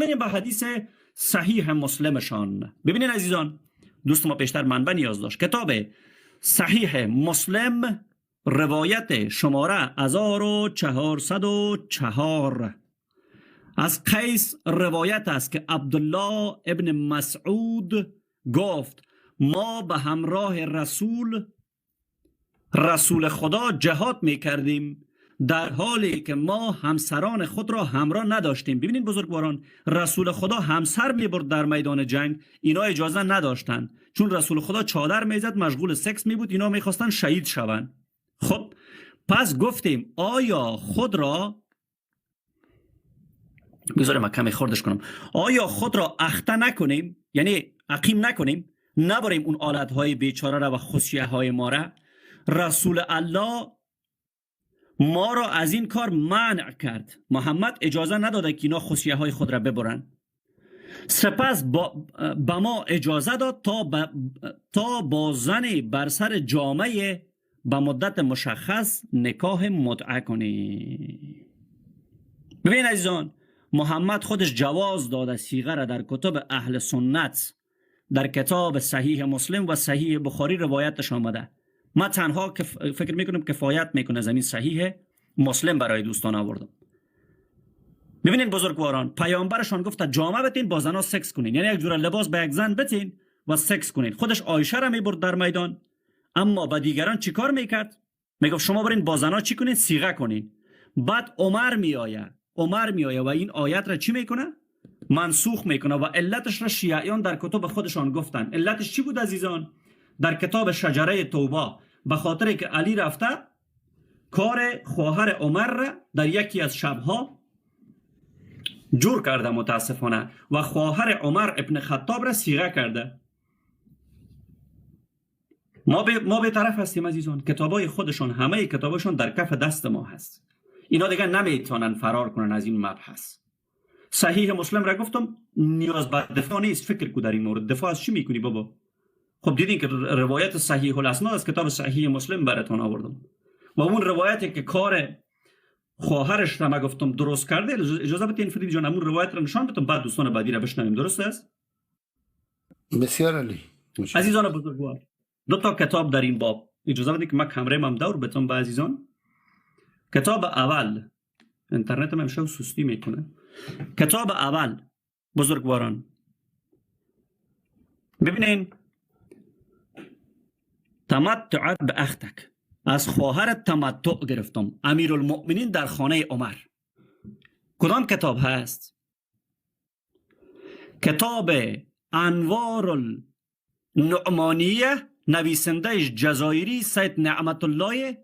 میریم به حدیث صحیح مسلمشان. ببینین عزیزان، دوست ما پیشتر منبع نیاز داشت. کتاب صحیح مسلم روایت شماره 1404 از قیس روایت است که عبدالله ابن مسعود گفت ما به همراه رسول خدا جهاد می کردیم، در حالی که ما همسران خود را همراه نداشتیم. ببینید بزرگواران، رسول خدا همسر می برد در میدان جنگ، اینا اجازه نداشتند، چون رسول خدا چادر میزد، مشغول سکس می بود، اینا میخواستن شهید شوند. خب پس گفتیم آیا خود را بذاریم کمی خوردش کنم، آیا خود را اخته نکنیم، یعنی عقیم نکنیم، نبریم اون آلتهای بیچاره را و خصیه های ما را؟ رسول الله ما را از این کار منع کرد. محمد اجازه نداده که اینا خصیه های خود را ببرن. سپس با ما اجازه داد تا با زن بر سر جامعه به مدت مشخص نکاح متعه کنیم. ببین عزیزان، محمد خودش جواز داده صیغه را در کتب اهل سنت، در کتاب صحیح مسلم و صحیح بخاری روایتش آمده. ما تنها فکر میکنم کفایت میکنه زمین صحیح مسلم برای دوستان آوردم. ببینین بزرگواران، پیامبرشان گفت جامعه بتین با زنا سکس کنین، یعنی یک جور لباس به یک زن بتین و سکس کنین. خودش عایشه را میبرد در میدان، اما با دیگران چیکار میکرد؟ میگفت شما برین با زنا چی کنین؟ صیغه کنین. بعد عمر میآید، عمر میآید و این آیت را چی میکنه؟ منسوخ میکنه و علتش را شیعیان در کتب خودشان گفتن. علتش چی بود عزیزان؟ در کتاب شجره توبه، به خاطر که علی رفته کار خواهر عمر را در یکی از شبها جور کرده متاسفانه و خواهر عمر ابن خطاب را صیغه کرده. ما به طرف هستیم عزیزان، کتابای خودشان، همه کتاباشون در کف دست ما هست. اینا دیگه نمیتونن فرار کنن از این مبحث. صحیح مسلم را گفتم، نیاز به دفاع نیست. فکر کو در این مورد، دفاع از چی میکنی بابا؟ خب دیدین که روایت صحیح الاسناد از کتاب صحیح مسلم براتون آوردم و اون روایتی که کار خواهرش را ما گفتم درست کرده. اجازه بدین فرید جان همون روایت را نشان بدم، بعد دوستان بعدی را بشنویم. درست است؟ بسیار عالی. عزیزان بزرگوار، دو تا کتاب در این باب اجازه بدید که من کمره هم دور بتم به عزیزان. کتاب اول، اینترنت هم امشب سستی میکنه. کتاب اول بزرگواران ببینین، تمتعت به اختک، از خواهر تمتع گرفتم، امیرالمؤمنین در خانه عمر. کدام کتاب هست؟ کتاب انوار النعمانیه، نویسنده جزایری سید نعمت الله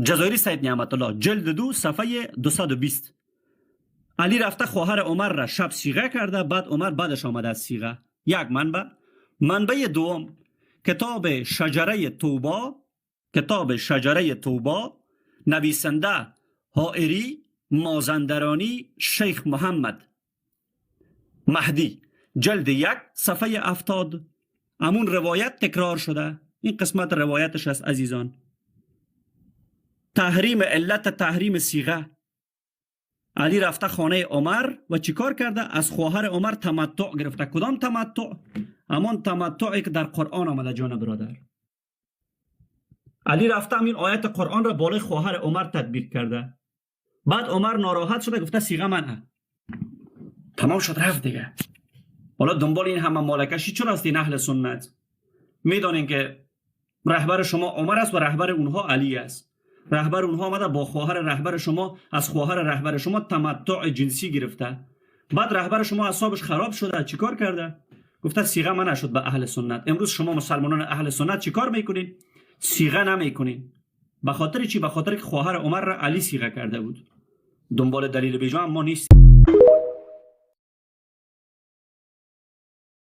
جزایری سید نعمت الله، جلد 2 صفحه 220. علی رفته خواهر عمر را شب صیغه کرده، بعد عمر بعدش آمده از صیغه. یک منبع. منبع دوم کتاب شجره توبا، کتاب شجره توبا، نویسنده حائری مازندرانی شیخ محمد مهدی، جلد 1 صفحه 70. همون روایت تکرار شده. این قسمت روایتش است عزیزان. تحریم، علت تحریم صیغه، علی رفته خانه عمر و چیکار کرده؟ از خواهر عمر تمتع گرفته. کدام تمتع؟ همان تمتعی که در قرآن آمده جان برادر. علی رفته همین آیت قرآن را بالای خواهر عمر تطبیق کرده. بعد عمر ناراحت شده، گفته صیغه منه. تمام شد رفت دیگه. حالا دنبال این همه مالکشی چرا هستین اهل سنت؟ میدانین که رهبر شما عمر است و رهبر اونها علی است. رهبر اونها آمده با خواهر رهبر شما، از خواهر رهبر شما تمتع جنسی گرفته. بعد رهبر شما اعصابش خراب شده، چیکار کرده؟ گفته صیغه منع شد به اهل سنت. امروز شما مسلمانان اهل سنت چیکار میکنین؟ صیغه نمیکنین. به خاطر چی؟ به خاطر که خواهر عمر را علی صیغه کرده بود. دنبال دلیل بیجا ما نیست.